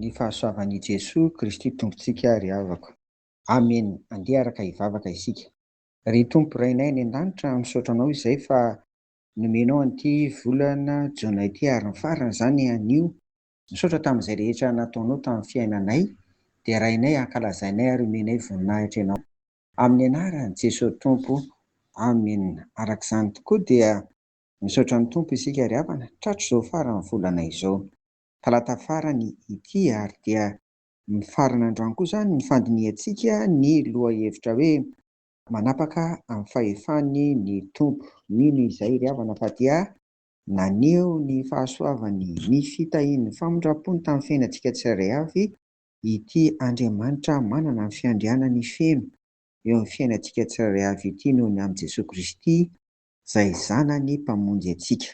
Ny fahasoavan'i Jesoa Kristy Tompontsika ry havako. Amen Andeha araka hivavaka isika. Ry Tompo Rainay any an-danitra misaotra Anao izay fa nomenao an'ity volana jona ity ary ny farany izany anio. Misaotra tamin'izay rehetra nataonao tamin'ny fiainanay dia Rainay ankalazainay ary omenay voninahitra Ianao. Amin'ny anaran'i Jesoa Tompo. Amen. Araka izany tokoa dia misaotra ny Tompo isika ry havana tratr'izao faran'ny volana izao. Talata farany ity ary dia mifarana androany koa izany ny fandinihantsika ny lohahevitra hoe manapaka amin'ny fahefany ny Tompo. Mino izay ry havana fa dia naneho ny fahasoavany, ny fitahiany, ny famindram-pony tamin'ny fiainantsika tsirairay avy ity Andriamanitra manana ny fiandrianany feno eo amin'ny fiainantsika tsirairay avy ity noho ny amin'i Jesoa Kristy izay Zanany Mpamonjy antsika.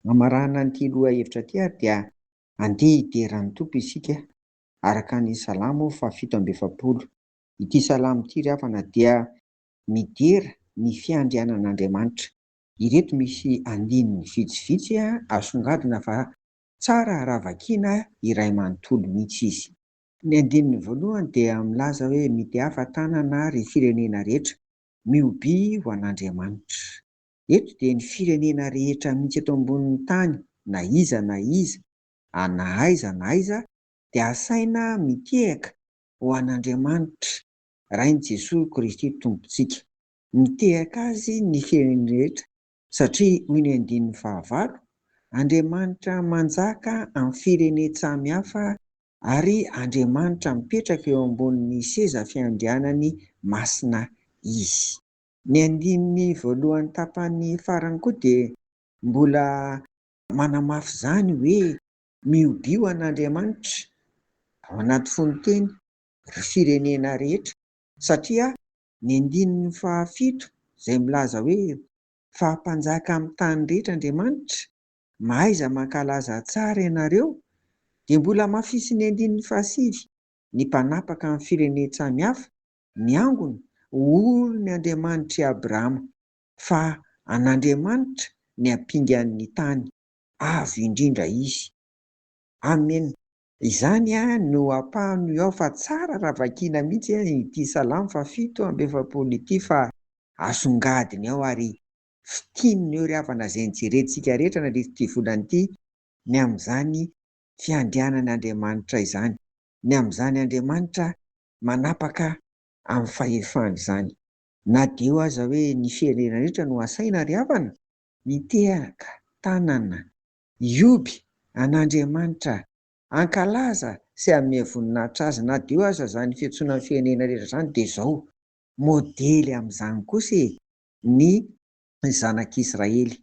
Hamarana an'ity lohahevitra ity ary dia andeha hidera ny Tompo isika araka ny Salamo faha 47. Ity salamo ity ry havana dia midera ny fiandrianan'Andriamanitra. Ireto misy andininy vitsivitsy asongadina fa tsara raha vakiana iray manontolo mihitsy izy. Ny andininy voalohany dia milaza hoe mitehafa tanana ry firenena rehetra, mihobihy ho an'Andriamanitra. Eto dia ny firenena rehetra mihitsy eto ambonin'ny tany na iza na iza, na aiza na aiza dia asaina mitehaka ho an'Andriamanitra, Rain'i Jesoa Kristy Tompontsika. Mitehaka Azy ny firenena rehetra satria hoy ny andininy fahavalo, Andriamanitra manjaka amin'ny firenen-tsamy hafa ary Andriamanitra mipetraka eo ambonin'ny seza fiandrianany masina Izy. Ny andininy voalohany tapany farany koa dia mbola manamafy izany hoe mihobiho an'Andriamanitra ao anaty fononteny ry firenena rehetra satria ny andininy fahafito izay milaza hoe fa mpanjaka amin'ny tany rehetra Andriamanitra, mahaiza mankalaza tsara ianareo, dia mbola hamafisin'ny andininy fahasivy ny mpanapaka amin'ny firenen-tsamy hafa miangona ho olony Andriamanitr'i Abrahama, fa an'Andriamanitra ny ampingan'ny tany, avo indrindra Izy. Amen. Izany no ampahany ao fa tsara raha vakiana mihitsy ity Salamo faha 47 ity fa asongadiny ao ary fintininy eo ry havana izay nijerentsika rehetra nandritra ity volana ity ny amin'izany fiandrianan'Andriamanitra izany, ny amin'izany Andriamanitra manapaka amin'ny fahefany izany. Na dia eo aza hoe ny firenena rehetra no asaina ry havana mitehaka tanana hioby an'Andriamanitra, hankalaza sy hanome voninahitra Azy na dia eo aza izany fiantsoana ny firenena rehetra izany dia izao modely amin'izany kosa e ny zanak'Israely,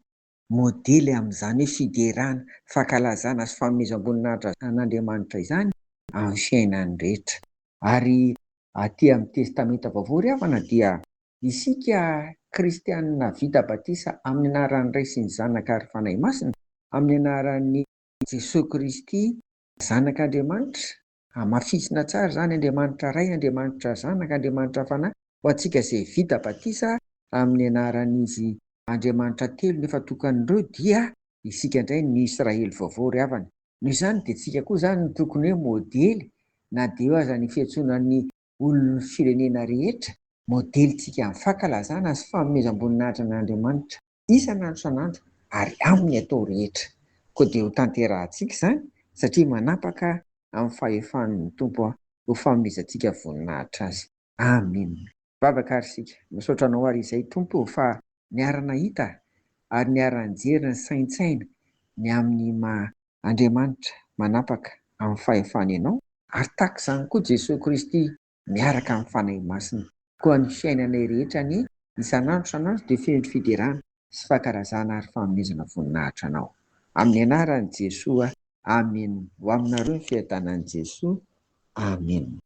modely amin'izany hoe fiderana, fankalazana sy fanomezam-boninahitra an'Andriamanitra izany amin'ny fiainany rehetra. Ary aty amin'ny Testamenta Vaovao ry havana dia isika kristianina vita batisa amin'ny anaran'ny Ray sy ny Zanaka ary Fanahy Masina, amin'ny anaran'i Jesoa Kristy Zanak'Andriamanitra, hamafisina tsara izany, Andriamanitra Ray, Andriamanitra Zanaka, Andriamanitra Fanahy, ho antsika izay vita batisa amin'ny anaran'izy Andriamanitra telo nefa tokana ireo dia isika indray ny Israely vaovao ry havana. Noho izany dia tsika koa izany no tokony hoe modely na dia eo aza ny fiantsoana ny olon'ny firenena rehetra, modelintsika amin'ny fankalazana sy fanomezam-boninahitra an'Andriamanitra isan'andro isan'andro ary amin'ny atao rehetra. Koa dia ho tanterahantsika izany satria manapaka amin'ny fahefan'ny Tompo ho fanomezantsika voninahitra Azy. Amen. Vavaka ary isika. Misaotra Anao ary izay Tompo ô fa niara-nahita ary niara-nijery nisaintsaina ny amin'ny maha Andriamanitra manapaka amin'ny fahefany Ianao, ary tahaka izany koa Jesoa Kristy miaraka amin'ny Fanahy Masina. Koa ny fiainanay rehetra anie isan'andro isan'andro dia feno fiderana sy fankalazana ary fanomezana voninahitra Anao. Amin'ny anaran'i Jesoa. Amen. Ho aminareo ny fiadanan'i Jesoa. Amen.